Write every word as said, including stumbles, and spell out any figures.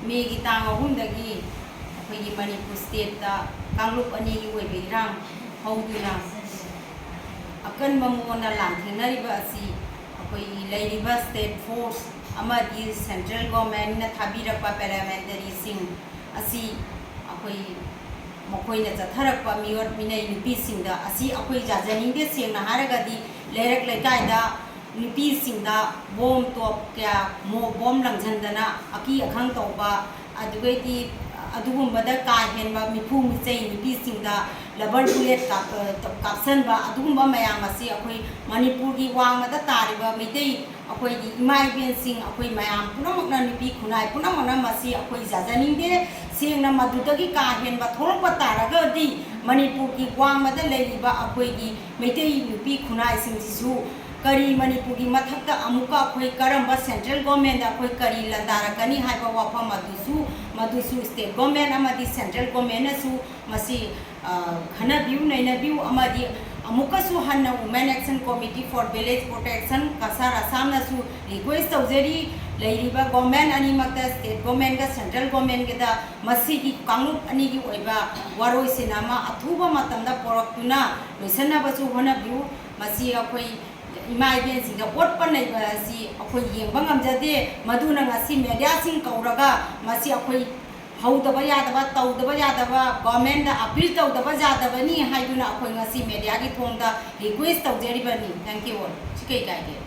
ꯃꯦꯒꯤ ꯇꯥꯡ ꯑꯍꯨꯝꯗꯒꯤ ꯑꯩꯈꯣꯏꯒꯤ ꯃꯅꯤꯄꯨꯔ ꯁ꯭ꯇꯦꯠꯇ ꯀꯥꯡꯂꯨꯞ ꯑꯅꯤꯒꯤ ꯑꯣꯏꯕ ꯏꯔꯥꯡ ꯍꯧꯗꯨꯅ ꯑꯀꯟꯕ ꯃꯑꯣꯡꯗ ꯂꯥꯟꯊꯦꯡꯅꯔꯤꯕ ꯑꯁꯤ ꯑꯩꯈꯣꯏꯒꯤ ꯂꯩꯔꯤꯕ ꯁ꯭ꯇꯦꯠ ꯐꯣꯔꯁ ꯑꯃꯗꯤ ꯁꯦꯟꯇ꯭ꯔꯦꯜ ꯒꯣꯔꯃꯦꯟꯅ ꯊꯥꯕꯤꯔꯛꯄ ꯄꯦꯔꯥꯃꯤꯂꯤꯇꯔꯤꯁꯤꯡ ꯑꯁꯤ ꯑꯩꯈꯣꯏ ꯃꯈꯣꯏꯅ ꯆꯠꯊꯔꯛꯄ ꯃꯤꯑꯣꯠ ꯃꯤꯅꯩ ꯅꯨꯄꯤꯁꯤꯡꯗ ꯑꯁꯤ ꯑꯩꯈꯣꯏ ꯌꯥꯖꯅꯤꯡꯗꯦ꯫ ꯁꯦꯡꯅ ꯍꯥꯏꯔꯒꯗꯤ ꯂꯩꯔꯛ ꯂꯩꯀꯥꯏꯗ ꯅꯨꯄꯤꯁꯤꯡꯗ ꯕꯣꯝ ꯇꯣꯞ ꯀꯌꯥ ꯃꯣ ꯕꯣꯝ ꯂꯪꯁꯤꯟꯗꯅ ꯑꯀꯤ ꯑꯈꯪ ꯇꯧꯕ, ꯑꯗꯨꯒꯩꯗꯤ ꯑꯗꯨꯒꯨꯝꯕꯗ ꯀꯥ ꯍꯦꯟꯕ ꯃꯤꯐꯨ ꯃꯤꯆꯩ ꯅꯨꯄꯤꯁꯤꯡꯗ ꯂꯕꯔ ꯕꯨꯂꯦꯠ ꯀꯥꯞ-, ꯀꯥꯞꯁꯟꯕ, ꯑꯗꯨꯒꯨꯝꯕ ꯃꯌꯥꯝ ꯑꯁꯤ ꯑꯩꯈꯣꯏ ꯃꯅꯤꯄꯨꯔꯒꯤ ꯋꯥꯡꯃꯗ ꯇꯥꯔꯤꯕ ꯃꯩꯇꯩ ꯑꯩꯈꯣꯏꯒꯤ ꯏꯃꯥ ꯏꯕꯦꯟꯁꯤꯡ, ꯑꯩꯈꯣꯏ ꯃꯌꯥꯝ ꯄꯨꯝꯅꯃꯛꯅ, ꯅꯨꯄꯤ ꯈꯨꯟꯅꯥꯏ ꯄꯨꯝꯅꯃꯛꯅ ꯃꯁꯤ ꯑꯩꯈꯣꯏ ꯌꯥꯖꯅꯤꯡꯗꯦ꯫ ꯁꯦꯡꯅ ꯃꯗꯨꯗꯒꯤ ꯀꯥ ꯍꯦꯟꯕ ꯊꯣꯛꯂꯛꯄ ꯇꯥꯔꯒꯗꯤ ꯃꯅꯤꯄꯨꯔꯒꯤ ꯋꯥꯡꯃꯗ ꯂꯩꯔꯤꯕ ꯑꯩꯈꯣꯏꯒꯤ ꯃꯩꯇꯩ ꯅꯨꯄꯤ ꯈꯨꯟꯅꯥꯏꯁꯤꯡꯁꯤꯁꯨ ꯀꯔꯤ, ꯃꯅꯤꯄꯨꯔꯒꯤ ꯃꯊꯛꯇ ꯑꯃꯨꯛꯀ ꯑꯩꯈꯣꯏ ꯀꯔꯝꯕ ꯁꯦꯟꯇ꯭ꯔꯦꯜ ꯒꯣꯔꯃꯦꯟꯗ ꯑꯩꯈꯣꯏ ꯀꯔꯤ ꯂꯥꯟꯗꯥꯔꯛꯀꯅꯤ ꯍꯥꯏꯕ ꯋꯥꯐꯝ ꯑꯗꯨꯁꯨ, ꯃꯗꯨꯁꯨ ꯁ꯭ꯇꯦꯠ ꯒꯣꯔꯃꯦꯟ ꯑꯃꯗꯤ ꯁꯦꯟꯇ꯭ꯔꯦꯜ ꯒꯣꯔꯃꯦꯟꯅꯁꯨ ꯃꯁꯤ, ꯑ, ꯈꯟꯅꯕꯤꯌꯨ, ꯅꯩꯅꯕꯤꯌꯨ, ꯑꯃꯗꯤ ꯑꯃꯨꯛꯀꯁꯨ ꯍꯟꯅ Women Action Committee for Village Protection, Cachar ꯑꯁꯥꯝꯅꯁꯨ ꯔꯤꯀ꯭ꯋꯦꯁ ꯇꯧꯖꯔꯤ, ꯂꯩꯔꯤꯕ ꯒꯣꯔꯃꯦꯟ ꯑꯅꯤꯃꯛꯇ, ꯁ꯭ꯇꯦꯠ ꯒꯣꯔꯃꯦꯟꯒ ꯁꯦꯟꯇ꯭ꯔꯦꯜ ꯒꯣꯔꯃꯦꯟꯒꯗ ꯃꯁꯤꯒꯤ ꯀꯥꯡꯂꯨꯞ ꯑꯅꯤꯒꯤ ꯑꯣꯏꯕ ꯋꯥꯔꯣꯏꯁꯤꯟ ꯑꯃ ꯑꯊꯨꯕ ꯃꯇꯝꯗ ꯄꯨꯔꯛꯇꯨꯅ ꯂꯣꯏꯁꯤꯟꯅꯕꯁꯨ ꯍꯣꯠꯅꯕꯤꯌꯨ꯫ ꯃꯁꯤ ꯑꯩꯈꯣꯏ ꯏꯃꯥ ꯏꯕꯦꯟꯁꯤꯡꯗ ꯑꯣꯠꯄ ꯅꯩꯕ ꯑꯁꯤ ꯑꯩꯈꯣꯏ ꯌꯦꯡꯕ ꯉꯝꯖꯗꯦ꯫ ꯃꯗꯨꯅ ꯉꯁꯤ ꯃꯦꯗꯤꯌꯥꯁꯤꯡ ꯀꯧꯔꯒ ꯃꯁꯤ ꯑꯩꯈꯣꯏ ꯍꯧꯗꯕ ꯌꯥꯗꯕ, ꯇꯧꯗꯕ ꯌꯥꯗꯕ, ꯒꯣꯔꯃꯦꯟꯗ ꯑꯄꯤꯜ ꯇꯧꯗꯕ ꯌꯥꯗꯕꯅꯤ ꯍꯥꯏꯗꯨꯅ ꯑꯩꯈꯣꯏ ꯉꯁꯤ ꯃꯦꯗꯤꯌꯥꯒꯤ ꯊꯣꯡꯗ ꯔꯤꯀ꯭ꯋꯦꯁ ꯇꯧꯖꯔꯤꯕꯅꯤ꯫ Thank you all. ꯁꯤ ꯀꯩ ꯀꯥꯏꯒꯦ?